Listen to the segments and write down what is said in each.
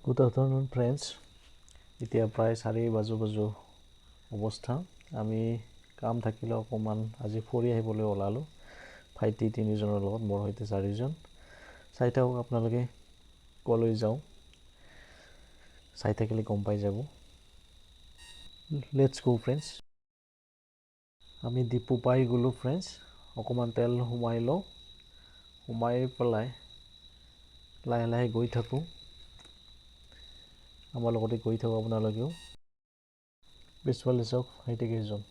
Good afternoon friends, এতিয়া প্ৰায় 4 বাজো বাজো অৱস্থা। আমি কাম থাকিলে অকণমান আজি ফুৰি আহিবলৈ ওলালোঁ ভাইটি তিনিজনৰ লগত, মোৰ সৈতে চাৰিজন। চাই থাকক আপোনালোকে ক'লৈ যাওঁ, চাই থাকিলে গম পাই যাব। Let's গ' ফ্ৰেণ্ডছ। আমি ডিপু পাই গ'লোঁ ফ্ৰেণ্ডছ। অকণমান তেল সোমাই লওঁ, সোমাই পেলাই লাহে লাহে গৈ থাকোঁ। আমাৰ লগতে গৈ থাকক আপোনালোকেও। পিছফালে চাওক ভাইটি কেইজন।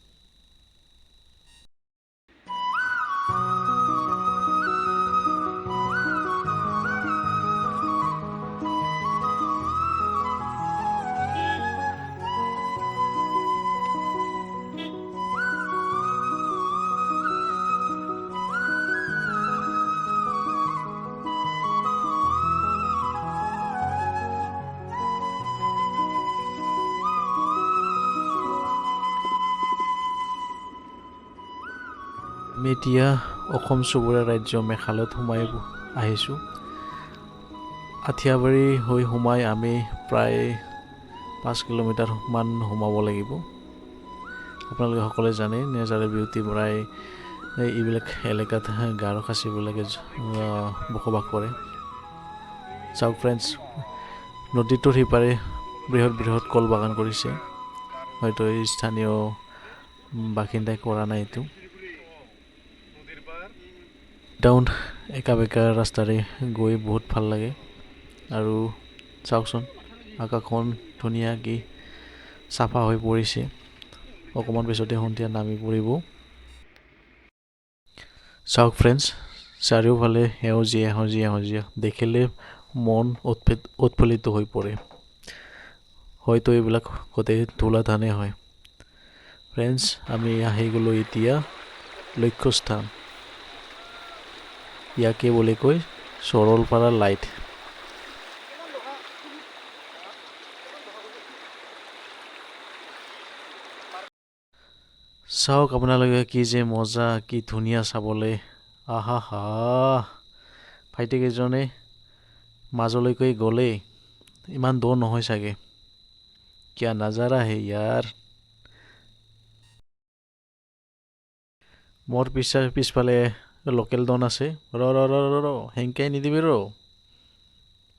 আমি এতিয়া অসম চুবুৰীয়া ৰাজ্য মেঘালয়ত সোমাই আহিছোঁ। আঠিয়াবাৰী হৈ সোমাই আমি প্ৰায় 5 কিলোমিটাৰমান সোমাব লাগিব। আপোনালোকে সকলোৱে জানে নেচাৰেল বিউটি প্ৰায় এইবিলাক এলেকাত গাৰো খাচীবিলাকে বসবাস কৰে। চাওক ফ্ৰেণ্ডছ, নদীটোৰ সিপাৰে বৃহৎ বৃহৎ কল বাগান কৰিছে, হয়তো এই স্থানীয় বাসিন্দাই কৰা নাই এইটো। ডাউন একা বেকা ৰাস্তাৰে গৈ বহুত ভাল লাগে। আৰু চাওকচোন আকাশখন ধুনীয়াকৈ চাফা হৈ পৰিছে, অকণমান পিছতে সন্ধিয়া নামি পৰিব। চাওক ফ্ৰেণ্ডছ, চাৰিওফালে সেউজীয়া সেউজীয়া সেউজীয়া, দেখিলে মন উৎফুল্লিত হৈ পৰে। হয়তো এইবিলাক গোটেই ধূলা ধানেই হয়। ফ্ৰেণ্ডছ, আমি আহি গ'লোঁ এতিয়া লক্ষ্যস্থান, ইয়াকে বুলি কয় চৰলপাৰা লাইট। চাওক আপোনালোকে কি যে মজা, কি ধুনীয়া চাবলৈ। আহা হা, ভাইটি কেইজনে মাজলৈকে গ'লেই ইমান দূৰ নহয় চাগে। কিয়া নাজাৰা হে ইয়াৰ। মোৰ পিছফালে লোকেল ডন আছে। ৰ ৰ ৰ ৰ ৰ, হেংকাই নিদিবি ৰ,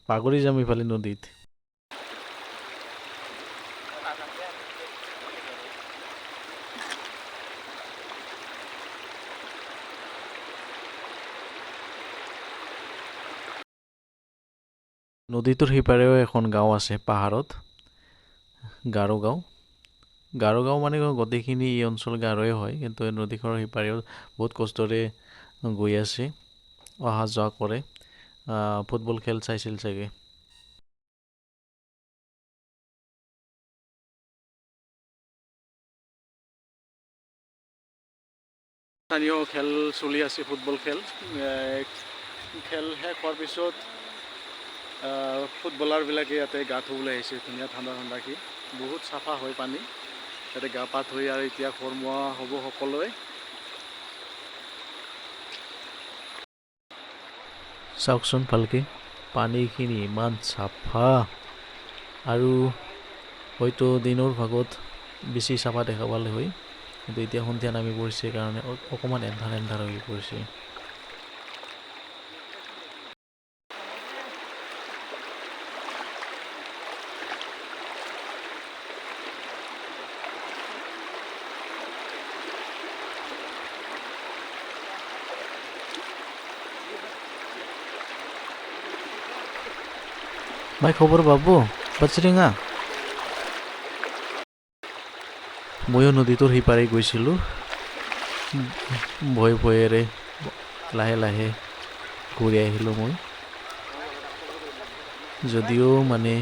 পাগৰি যাম ইফালে নদীত। নদীটোৰ সিপাৰেও এখন গাঁও আছে পাহাৰত, গাৰো গাঁও। গাৰো গাঁও মানে গোটেইখিনি এই অঞ্চল গাৰোৱে হয়, কিন্তু এই নদীখনৰ সিপাৰেও বহুত কষ্টৰে গৈ আছে, অহা যোৱা কৰে। ফুটবল খেল চাইছিল চাগে। স্থানীয় খেল চলি আছে, ফুটবল খেল। খেল শেষ হোৱাৰ পিছত ফুটবলাৰবিলাকে ইয়াতে গা ধুবলৈ আহিছে। ধুনীয়া ঠাণ্ডা ঠাণ্ডাকৈ, বহুত চাফা হয় পানী। ইয়াতে গা পা ধুই আৰু এতিয়া ঘৰমুৱা হ'ব সকলোৱে। চাওকচোন ভালকৈ, পানীখিনি ইমান চাফা। আৰু হয়তো দিনৰ ভাগত বেছি চাফা দেখা পালে হয়, কিন্তু এতিয়া সন্ধিয়া নামি পৰিছে কাৰণে অকণমান এন্ধাৰ এন্ধাৰ হৈ পৰিছে। ভাই খবৰ বাবু বাচিৰিঙা। ময়ো নদীটোৰ সিপাৰে গৈছিলোঁ, ভয় ভয়েৰে লাহে লাহে ঘূৰি আহিলোঁ মই। যদিও মানে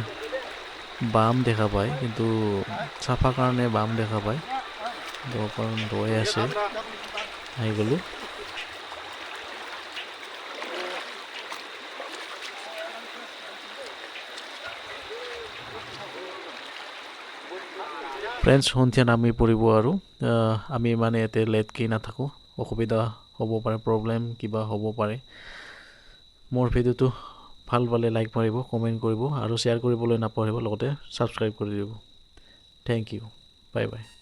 বাম দেখা পায়, কিন্তু চাফা কাৰণে বাম দেখা পায়, অকণ দৈ আছে। আহি গ'লোঁ। ফ্ৰেণ্ডছ, সন্ধিয়া নামি পৰিব আৰু আমি মানে ইয়াতে লেটকৈ নাথাকোঁ, অসুবিধা হ'ব পাৰে, প্ৰব্লেম কিবা হ'ব পাৰে। মোৰ ভিডিঅ'টো ভাল পালে লাইক মাৰিব, কমেণ্ট কৰিব আৰু শ্বেয়াৰ কৰিবলৈ নাপাহৰিব, লগতে ছাবস্ক্ৰাইব কৰি দিব। Thank you, bye bye.